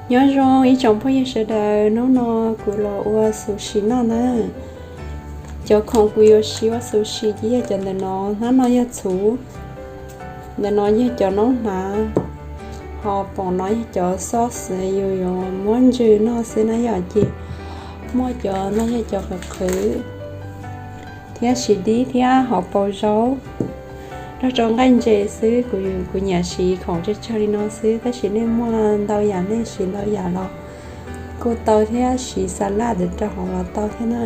Nyob zoo ib tsoom phooj ywg sawv daws, hnub no kuv los ua sushi noj na. Cov khoom kuv yuav siv ua sushi ces yog cov ntawm no, hnab no yog txhuv, ntawm no yog cov noob hnav, ho poom no yog cov sauce yus yuav muab ntsw noj xwb na yom. Ces muaj cov no yog cov qhwv qhwv thiab siv dib thiab hauv paus zaub, nrog rau nqaij ntses xwb. Kuv, kuv nyiam siv khoom tsawg tsawg li no xwb, tab sis nej muaj ntau yam nej siv ntau yam los kuj tau thiab, siv xas laj rau hauv los tau thiab na.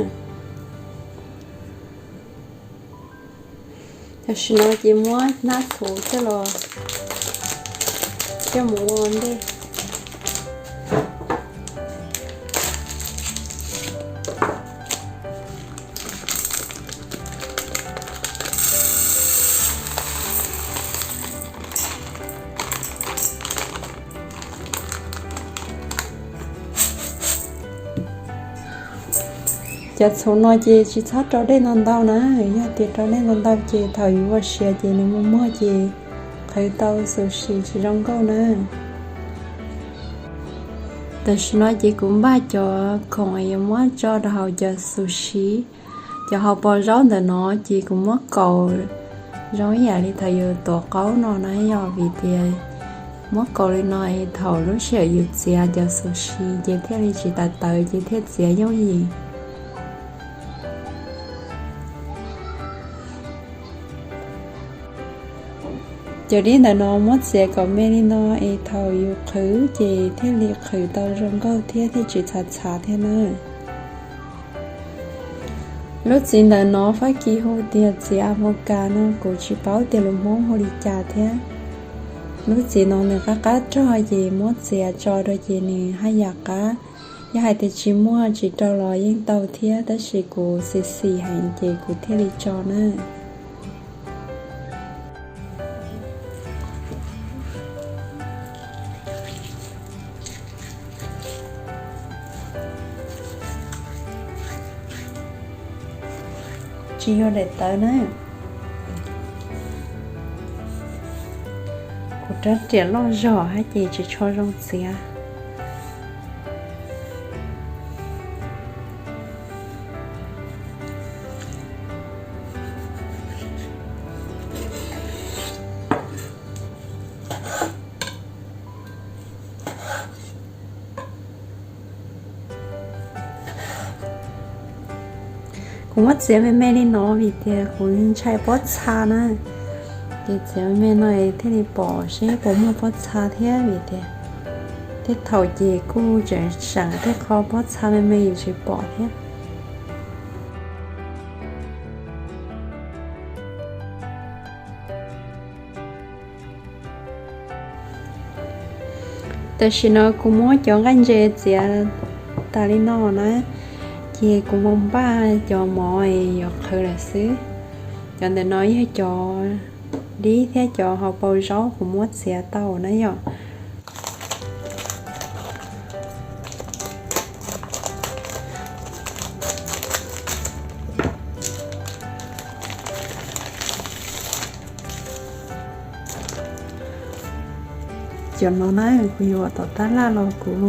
Tam sim no ces muab hnab txhuv coj los, coj mus ua ntej. Cov txhuv no ces tsis txhob rau dej ntau ntau na, yog tias rau dej ntau ntau ces thaum yus ua siav ces nws muag muag ces qhwv tau sushi tsis zoo nkauj na. Tam sim no ces kuv npaj cov khoom yuav muab tso rau hauv cov sushi. Cov hauv paus zaub ntawm no ces kuv muab kaus zoo ib yam li thaum yus tuav qaub no na yom, vim tias muab kaus li no es thaum lub sij hawm yus txiav cov sushi ces thiaj li tsis tawv tawv ces thiaj txiav yooj yim. Cov dib ntawm no muab txiav kom me li no es thaum yus qhwv ces thiaj li qhwv tau zoo nkauj thiab thiaj tsis txhav txhav thiab na. Lub txiv ntawm no Fab Kis hu tias txiv avoca no, kuv tsis paub tias lus Hmoob hu li cas thiab. Lub txiv no nws qab qab rog ces muab txiav tso rau ces nws haj yam qab. Yog hais tias tsis muaj tsis rau los yeej tau thiab, tab sis kuv xis xis heev ces kuv thiaj li tso na. Tsis yog daim tawv na. Kuv rab riam loj zog hab ces tsis tshua zoo txiav. Kuv muab txiav me me li no vim tias kuv ntshai pob txha na. Ces txiav me me no thiaj li pom seb puas muaj pob txha thiab, vim tias tej thaum ces kuj tseem seem tej qho pob txha me me yus tsis pom thiab. Tam sim no kuv muab cov nqaij ntses txiav tas li no na, ces kuv mus npaj cov mov yuav qhwv lawm xwb. Cov ntawm no yog cov dib thiab cov hauv paus zaub kuv muab txiav tau na yom. Cov no na kuv yuav tom tab laj los kuv,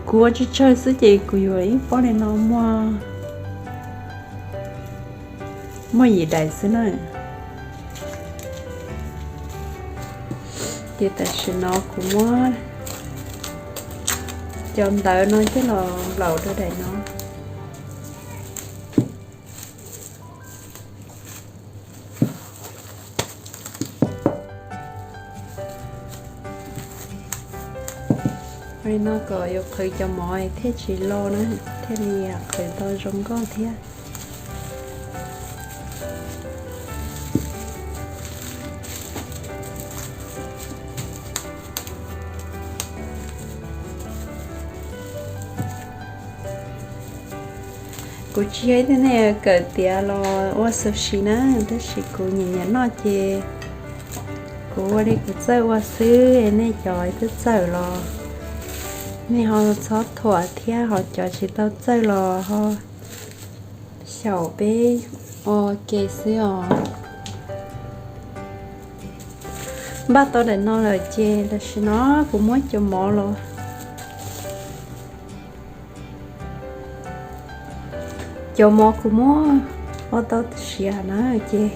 kuv ua tsawg tsawg xwb ces kuv yuav ib pob li no muaj, muaj yim daim xwb na. Ces tam sim no kuv muab cov ntawv no coj los nplaum rau daim no. Li no kom yuav qhwv cov mov thiaj tsis lo na, thiaj li qhwv tau zoo nkauj thiab. Kuv tsis yog ib tug neeg kawm tiav los ua sushi na, tab sis kuv nyiam nyiam noj ces kuv ua li kuv txawj ua xwb. Nej cov twb txawj los nej ho txhob thuam thiab, ho cov tsis tau txawj los ho xyaum peb ua ke xwb os. Npaj tau daim no lawm ces tam sim no kuv muab cov mov los, cov mov kuv muab ua tau siav na ces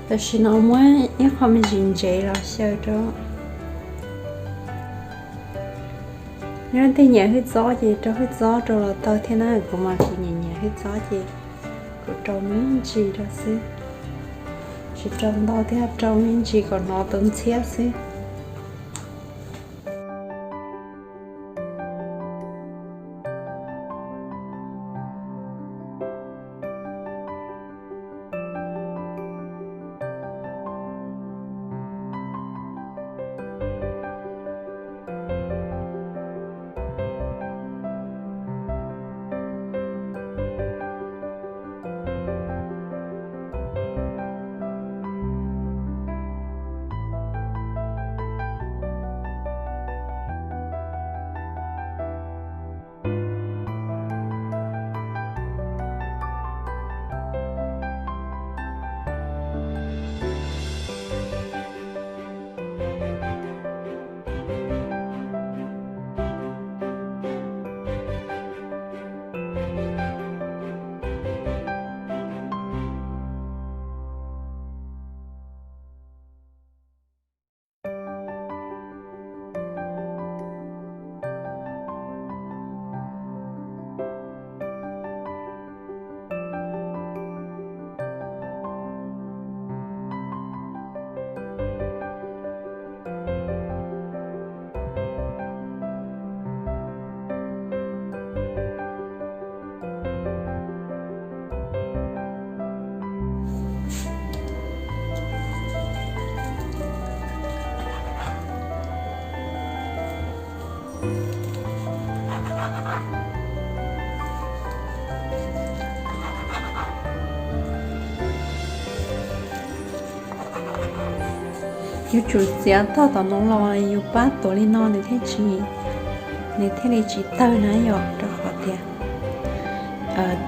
tam sim no muab ib qho me ntsis ntsev los xyaw rau. Yog leej twg nyiam hwj txob ces rau hwj txob rau los tau thiab na, kuv mas kuv nyiam nyiam hwj txob ces kuv rau me ntsis rau xwb, tsis rau ntau thiab, rau me ntsis kom hnov tus ntxhiab xwb. Yuav tsum txiav tog tom no los yus pab tuav li no nws thiaj tsis, nws thiaj li tsis tawg na yom, rau qhov tias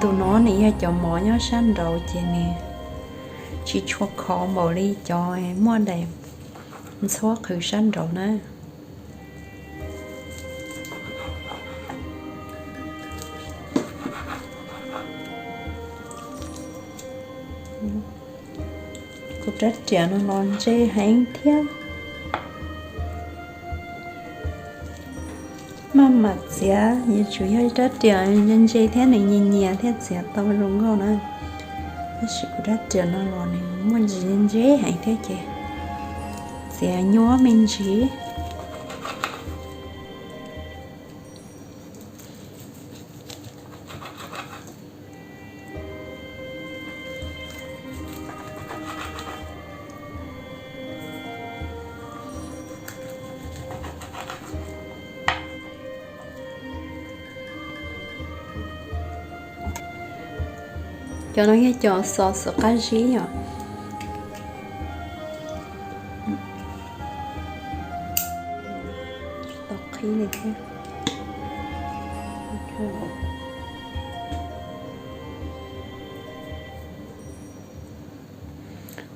tus no nws yog cov mov nyob sab nraud ces nws tsis tshua khov npaum li cov muaj daim ntxhuab qhwv sab nraud na. Kuv rab riam no los ntse heev thiab. Maj mam txiav, yuav tsum yog rab riam ntse ntse thiab nws nyias nyias thiaj txiav tau zoo nkauj na. Tab sis kuv rab riam no los nws muaj ntsis ntse heev thiab ces txiav nyuaj me ntsis. Cov no yog cov xov xwm qab zib yom. Tau qhib li thiab.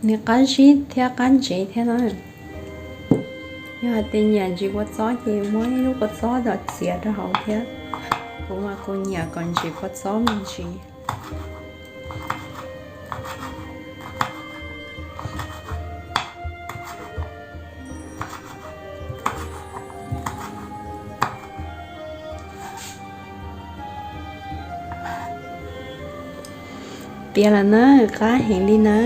Nws qab zib thiab qab ntsev thiab na. Yog hais tias nyiam ntsis kua txob ces muab ib lub kua txob los txiav rau hauv thiab. Kuv mas kuv nyiam kom ntsis kua txob me ntsis. Tiav lawm na, qab heev li na.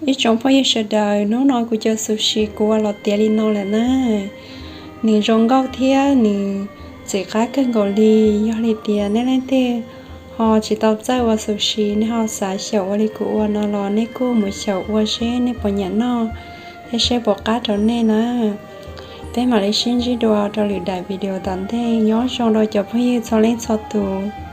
Ib tsoom phooj ywg sawv daws, hnub no kuv cov xuv si kuv ua los tiav li no lawm na. Nws zoo nkauj thiab nws txim qab kawg nkaus li. Yog li tias nej leej twg ho tsis tau txawj ua xuv si, nej ho xav xyaum ua li kuv ua no los nej kuj mus xyaum ua seb nej puas nyiam noj thiab seb puas qab rau nej na. Peb mam li sib ntsib dua rau lwm daim video tom ntej. Nyob zoo rau cov phooj ywg txhua leej txhua tus.